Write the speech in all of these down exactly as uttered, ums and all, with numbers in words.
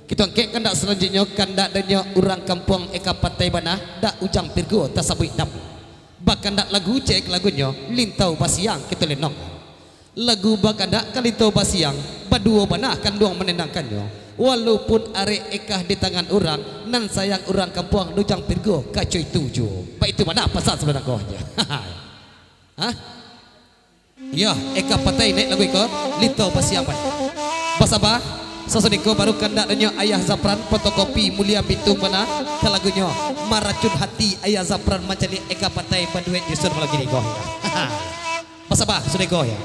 Kito angkek kandak salanjuiknyo, kandak denyo urang kampuang Eka Patai bana, dak Ujang Pirgo tasabuik namo. Bakandak lagu, cek lagunyo, Lintau Basiang kito lenong. Lagu bakandak ka Lintau Basiang, baduo bana kanduang manenangkannyo. Walaupun arek Eka di tangan urang, nan sayang urang kampuang Ujang Pirgo kaco itu juo. Baitu bana pasan sabananyo. Hah? Iyo, Eka Patai naiak lagu iko, Lintau Basiang, pai. Basaba, sasudah ko baru kandak denyo Ayah Zafran, fotokopi Mulia Bitung bana, ka lagunyo Maracun Hati. Ayah Zafran mancaliak Eka Patai baduet di studio malam kini ko. Basaba, sasudah ko, yo.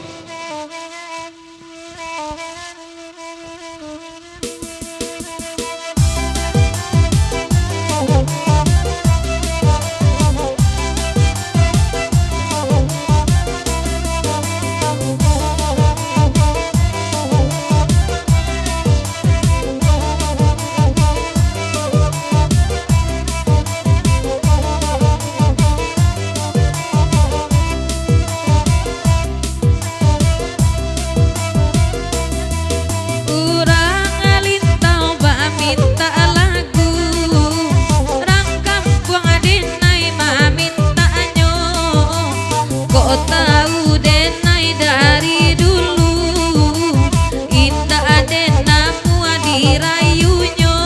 Urang Lintau bamintak lagu, rang kampuang denai mamintaknyo. Kok tau denai dari dulu, indak ado namuah dirayunyo,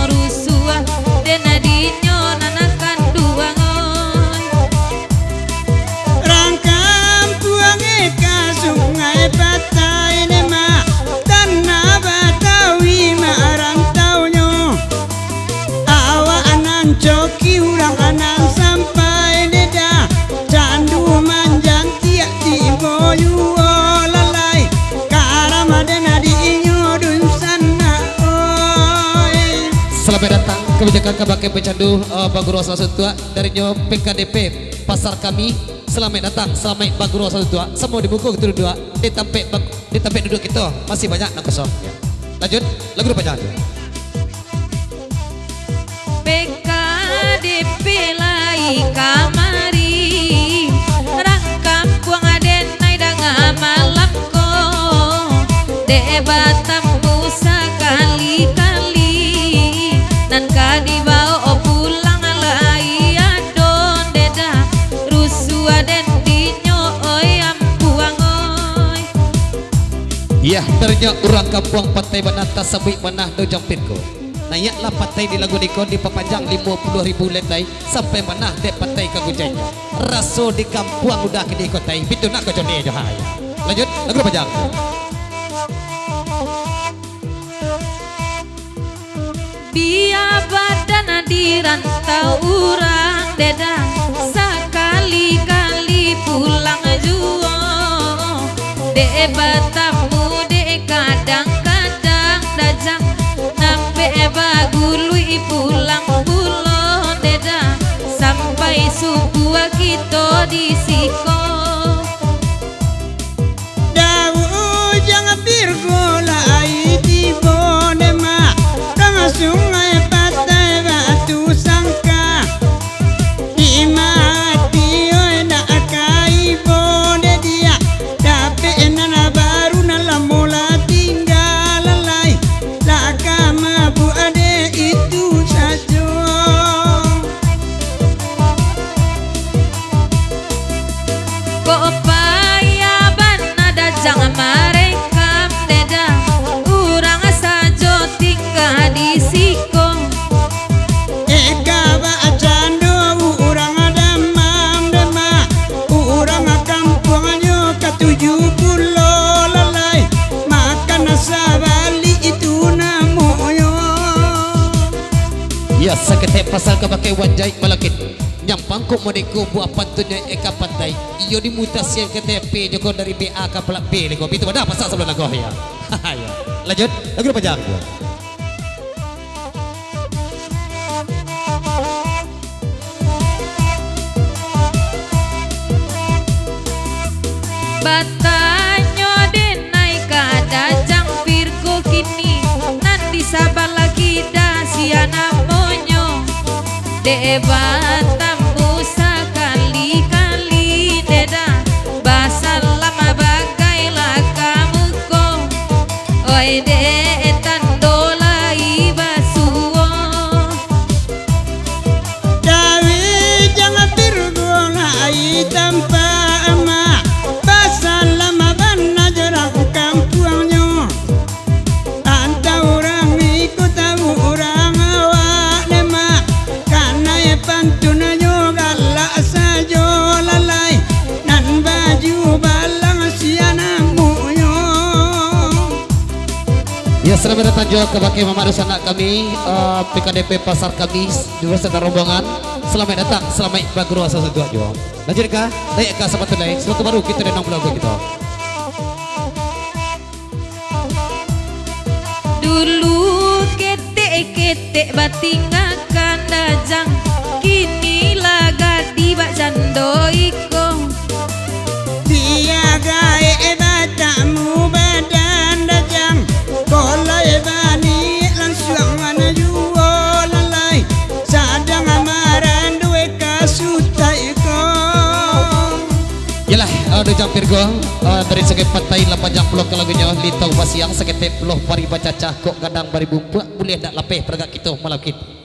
rusuah den dinyo nan kanduang, oi. Rang kampuang ka Sungai Patai ne mah, tanah Batawi mah rantaunyo. Awak nan coki urang nan sampai deda, candu manjantiak tibo juo lalai, karam den di inyo dunsanak, oi. Salamaik datang, kabijakan ka bakeh bacandu, eh, baguru salah satu tuak, darinyo P K D P Pasar Kami. Salamaik datang, salamaik baguru salah satu tuak, samo di muko kito duduak, di tampek bak-, di tampek duduak kito masih banyak nan kosong. Lanjut, lagu duo panjang. P K D P lai kamari, rang kampuang denai danga malam ko, dek batamu sakali-kali, nan ka dibaok pulang lai ado deda, rusuah den dinyo, oi, ampuang, oi. Yah, darinyo urang kampuang Patai bana tasabuik bana do jampit ko. Naiaklah Patai di lagu niko dipapanjang limo puluah ribu letai, sampai bana dek Patai ka gujainyo. Raso di kampuang udah kini ko tai, pintu nak ko conde jo hai. Lanjut, lagu panjang. Bia badan di rantau urang deda, sakali-kali pulang juo. Dek batamu dek kadang-kadang dajang, nampek bagului pulang pulo deda, sampai subuah kito di siko. Daud Ujang Virgo lai tibo demak, ka Sungai Patai Batu Sangka. Di mati oi nak ka ibo de diak, dapek nan baru nan lamo lah tingga lalai, lah ka mabuak de itu sajo. Kok payah bana dajang marekam deda, urang sajo tingga di siko. Eka bak cando urang damam demak, urang kampuangnyo katuju pulo lalai, makan sabalik itu namonyo. Yo, saketek pasal ka bakeh wanjai malakit. Nyampang kok modeko buah pantunnyo Eka Patai. Iyo dimutasian ka T P joko dari B A ka plat B lego. Itu bana pasal sabalun lagu, yo. Yo. Lanjut, lagu panjang. Batanyo denai ka Dajang Virgo kini, nan di sabalah kida sia namonyo. Dek batamu sakali-kali deda, basalam bagailah ka muko. Oi dek tando lai Jo kabake mamak dunsanak kami, eh, P K D P Pasar Kamis, di beserta rombongan. Salamaik datang, salamaik baguru asa satuak juo. Lanjutkah, naik ka sapatu lai, sapatu baru kito denang balagu kito. Dulu ketek-ketek batinggakan dajang, kini lah gadih bak jando iko. Tiagaek batamu badan dajang, kolai baniek lansuang manajuo lalai, sadang maranduek ka sutai ko. Yalah, eh, Dujang Virgo, eh, dari Sungai Pantai Lampajang pulo ka lagunyo, Lintau Pasiang, saketek pulo pari bacacah, kok gadang bari bumpuak, buliah ndak lapeh paragak kito malam kini.